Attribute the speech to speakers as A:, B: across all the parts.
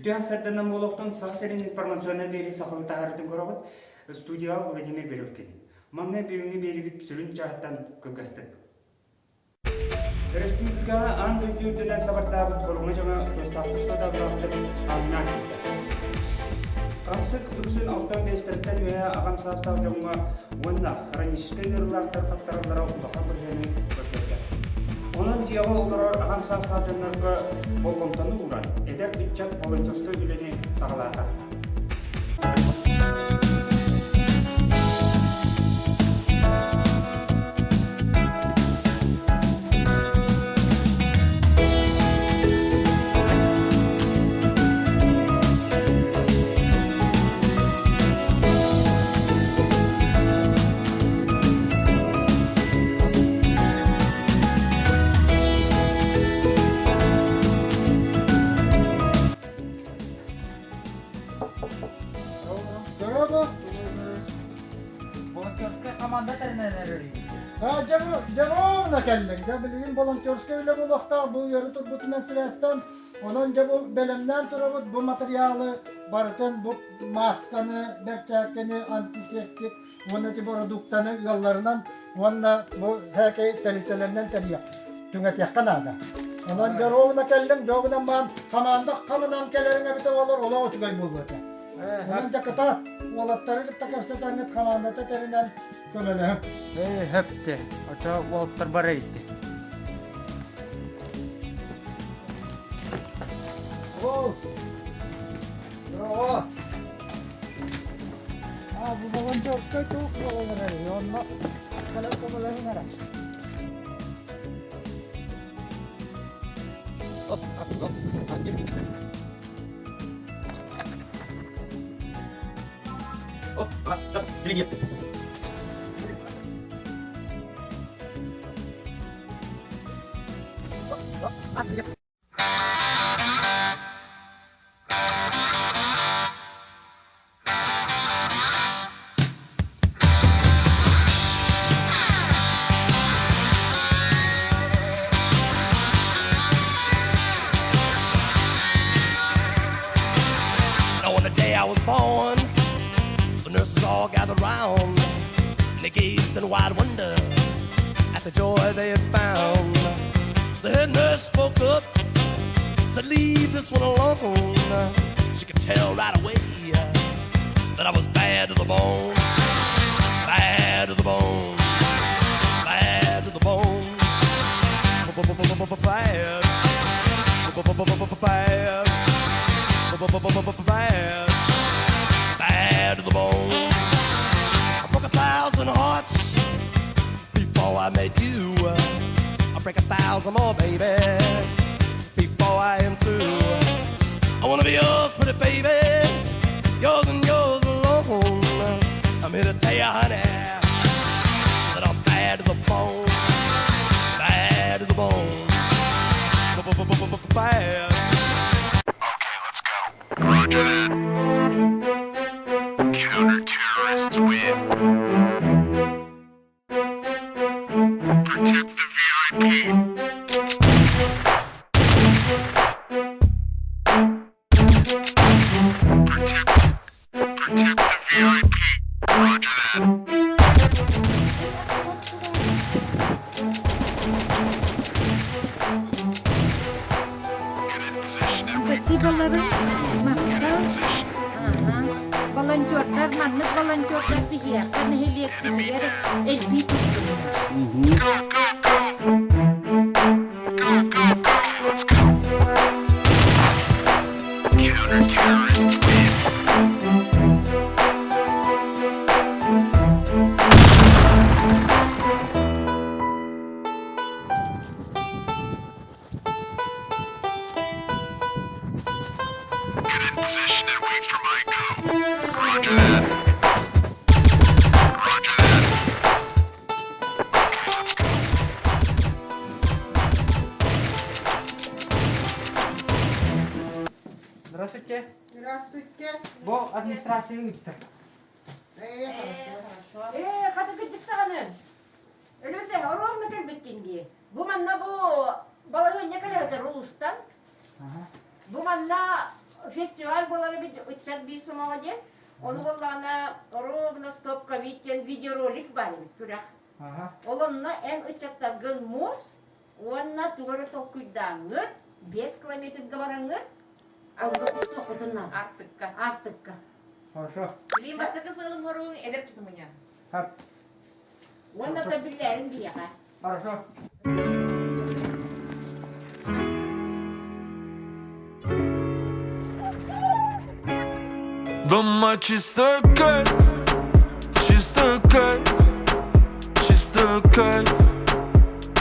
A: Үтүө сарданан буолуохтун Саха сирин информационнай биэрии сахалыы таһаарыытын көрөҕүт. Студияҕа Владимир Веревкин. Маҥнай бүгүҥҥү биэриибит сүрүн чааһыттан кылгастык. Өрөспүүбүлүкэҕэ аан дойду үрдүнэн сабардаабыт хоруҥа дьаҥа суостаахтык-суоталлаахтык ааннаан киирдэ. Хамсык үксүн алтан биэстэриттэн үөһэ аҕам саастаах дьоҥҥо уонна хроническай ыарыылаахтар хаптараллара улахан бырыһыаны көрдөрдө. Онон дьиэҕэ олорор аҕам саастаах дьоннорго болҕомтону ууран, эдэр ыччат волонтерскай үлэни саҕалаата.
B: Дороба.
C: Волонтерскай команда тэринэн эрэр
B: А дьэ кэллиҥ. Дьэ билигин волонтерскай үлэ буолуохтаах бу ыары турбутунан сибээстэн. Онон дьэ бу бэлэмнээн турабыт бу материалы барытын бу маасканы, бэрчээккэни, антисептик уонна ити бородууктаны ыалларынан уонна бу һээкэй тэрилтэлэринэн тэрийэх түҥэтиэххэ наада. Онон дьэ ровно кэллиҥ, дьоҕунан баан хамаанда хамынан кэлэриҥ эбитэ буоллар олох үчүгэй буолуо этэ. Онон дьэ кытаат уолаттары кытта кэпсэтэҥҥит хамаандата тэринэн көмөлөһүҥ.
C: Ээ, хөптө. Очо уолаттар бара итти. Оо! Браво! А, бу волонтерскай туох буолан эрэр? Онно кэлэн көмөлөһүҥ эрэ. Оп, оп, оп,
A: Оп, оп, привет.
D: Now on the day I was born, the nurses all gathered round and they gazed in wide wonder at the joy they had found. The head nurse spoke up, said, Leave this one alone. She could tell right away that I was bad to the bone, bad to the bone, bad to the bone, bad, bad, bad, bad to the bone. I broke 1,000 hearts before I met you. I'll break 1,000 more, baby, before I am through. I wanna be yours, pretty baby, yours and yours alone. I'm here to tell you, honey, that I'm bad to the bone, bad to the bone, bad.
E: Okay, let's go. Roger that. Counter-terrorists win. Protect the VIP. Protect, protect the VIP. Roger that. Get in position and wait.
F: Спасиболарын
E: Get in
F: махтал.
E: position.
F: Аха. Волонтердар, маннык волонтердар биһиэхэ
E: Enemy
F: нэһилиэкпитигэр
E: down.
F: элбии турдуннар.
E: Go, go, go. Go, go, go. Let's go. Counter-terrorists win. Get in position and wait for my go. Roger that. Roger that. Okay, let's go.
C: Здравствуйте.
G: Здравствуйте.
C: Бу администрация ыытта.
G: Э, хорошо.
H: Ээ, хата кырдьык даҕаны. Өлөсө, оруомна кэлбиккин дии. Бу манна бу балаһыанньа кэлэһитэр улуустан. Бу манна фестиваль буолар эбит ыччат биир сомоҕо диэн. Ону буоллаҕына ровно стоп ковид диэн видеоролик баар эбит күрэх. Ол онно эн ыччаттаргын муус уонна тугу эрэ толкуйдааҥҥыт, 5 километрга бараҥҥыт, онно устуоххутун наада.
G: Аартыкка.
H: Аартыкка.
C: Хорошо.
G: Билим бастакы сыалын хоруҥ эдэр чытымыня.
C: Хап.
H: Уонна да биллээрин биһиэхэ.
C: Хорошо.
I: Дома чисто кайф, чисто кайф, чисто кайф.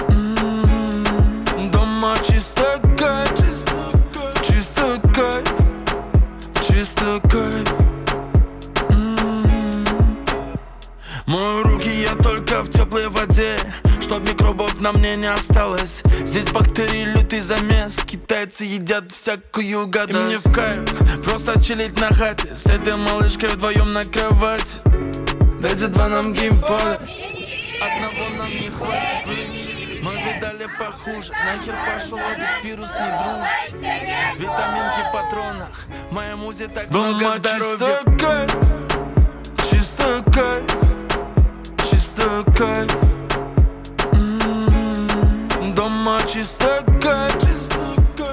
I: М-м-м. Дома чисто кайф, чисто кайф, чисто кайф. М-м-м. Мою руки я только в теплой воде, Чтоб микробов на мне не осталось. Здесь бактерии лютый замес, Китайцы едят всякую гадость. И мне в кайф просто чилить на хате С этой малышкой вдвоем на кровати. Дайте два нам геймпада, Одного нам не хватит, слышь. Мы видали похуже, нахер пошел этот вирус не дружит. Витаминки в патронах, в моем музе так много
E: Дома
I: здоровья.
E: чисто кайф.